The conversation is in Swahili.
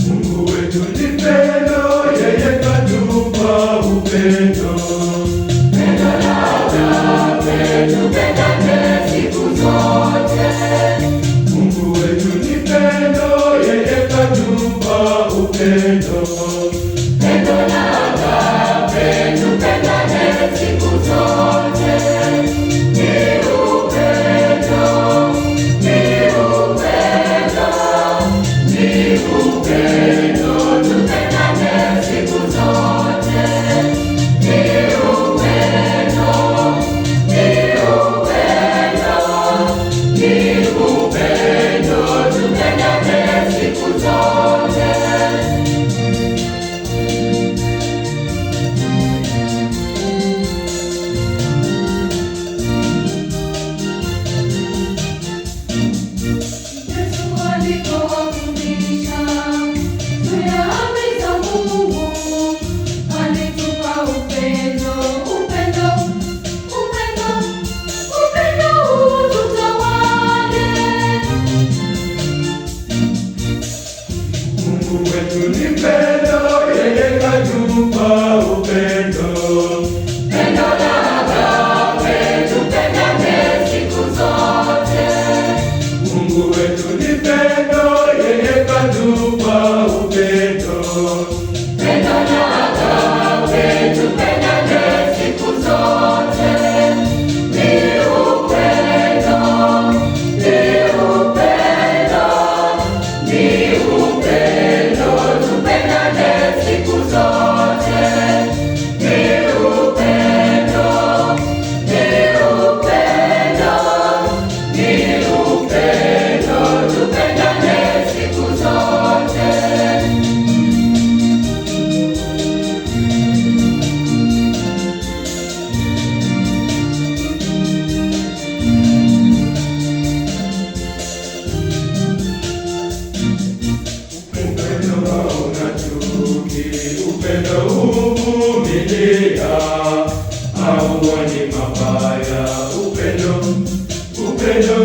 Mungu wetu ni pendo, yeye katupa upendo. Pendo la agape, tupendane siku zote. Mungu wetu ni pendo, yeye katupa upendo. Pendo la agape, tupendane siku zote. Ni upendo, ni upendo, ni upendo, tupendane siku zote. Ni upendo, ni upendo, ni upendo, tupendane siku zote. Yesu alipowafundisha juu ya amri za Mungu, alitupa upendo, upendo, upendo, upendo ututawale. Mungu wetu ni pendo, yeye katupa upendo. Pendo la agape, tupendane siku zote. Mungu wetu ni pendo, yeye katupa upendo. Pendo la agape, tupendane siku zote. Ni upendo, ni upendo, ni upendo, tupendane siku zote. Ni upendo, ni upendo, ni upendo, tupendane siku zote. Upendo hauna chuki, upendo huvumilia, hauoni mabaya. Upendo, upendo,